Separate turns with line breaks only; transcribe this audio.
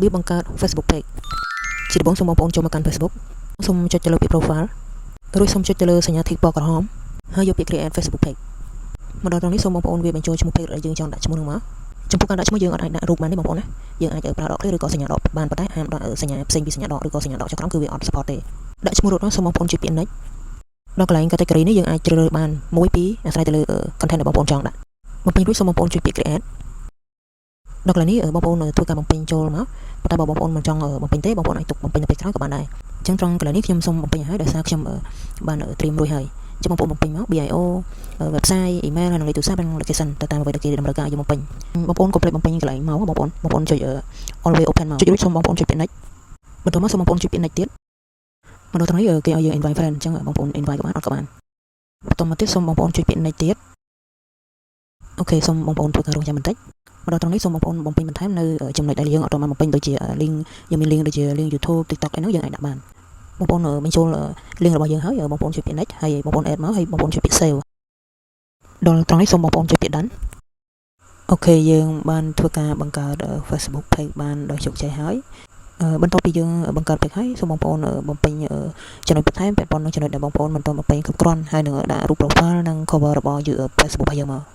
របៀបបង្កើត Facebook Page ជាដំបូងសូមបងប្អូនចូលមកកាន់ Facebook សូមចុចទៅលើពាក្យ profile រួចសូមចុចទៅលើសញ្ញា tick ពណ៌ក្រហមហើយយកពាក្យ create Facebook page មកដល់ត្រង់នេះសូមបងប្អូនវាបញ្ចូលឈ្មោះ page ដែលយើងចង់ដាក់ឈ្មោះនោះមកចំពោះការដាក់ឈ្មោះយើងអាចដាក់រូបបានទេបងប្អូនណាយើងអាចប្រើដកឃ្លាឬក៏សញ្ញាដកបានប៉ុន្តែហាមដាក់សញ្ញាផ្សេងពីសញ្ញាដកឬក៏សញ្ញាដកចុះក្រោមគឺវាអត់ support ទេដាក់ឈ្មោះរួចមកសូមបងប្អូនចុចពាក្យ next ដល់កន្លែង category នេះយើងអាចជ្រើសរើសបាន1 2អាស្រ័យទៅលើ content ដែលបងប្អូនចង់ដាក់បំពេញរួចសូមបងប្អូនចុចពាក្យ create ដល់កន្លែងនេះបងប្អូនធ្វើការបំពេញចូលមកប៉ុន្តែបើបងប្អូនមិនចង់បំពេញទេបងប្អូនអាចទុកបំពេញនៅពេលក្រោយក៏បានដែរអញ្ចឹងត្រង់កន្លែងនេះខ្ញុំសូមបំពេញឲ្យហើយដោយសារខ្ញុំបានត្រៀមរួចហើយអញ្ចឹងបងប្អូនបំពេញមក bio website email ហើយនិងលេខទូរស័ព្ទនិង location ទៅតាមអ្វីដែលគេតម្រូវការឲ្យយើងបំពេញបងប្អូនកុំភ្លេចបំពេញកន្លែងមកបងប្អូនបងប្អូនចុច always open មកចុចរួចសូមបងប្អូនចុចពាក្យ next បន្ទាប់មកសូមបងប្អូនចុចពាក្យ next ទៀតមកដល់ត្រង់នេះគេឲ្យយើង invite friend អញ្ចឹងបងប្អូន invite ក៏បានអត់ក៏បានបន្តមកទៀតសូមបងប្អូនចុចពាក្យ next ទៀត OK សូមបងប្អូនធ្វើការរងចាំបន្តិចមកដល់ត្រង់នេះសូមបងប្អូនបំពេញបន្ថែមនៅចំណុចដែលយើងអត់ទាន់បានបំពេញដូចជា link យើងមាន link ដូចជា link YouTube TikTok អីហ្នឹងយើងអាចដាក់បានបងប្អូនបញ្ចូល link របស់យើងហើយបងប្អូនចុចពាក្យ next ហើយបងប្អូន add មកហើយបងប្អូនចុចពាក្យ save ដល់ត្រង់នេះសូមបងប្អូនចុចពាក្យ done OK យើងបានធ្វើការបង្កើត Facebook page បានដោយជោគជ័យហើយបន្ទាប់ពីយើងបង្កើត page ហើយសូមបងប្អូនបំពេញចំណុចបន្ថែមពាក់ព័ន្ធនឹងចំណុចដែលបងប្អូនមិនទាន់បំពេញគ្រប់គ្រាន់ហើយនឹងដាក់រូប profile និង cover របស់ Facebook របស់យើងមក។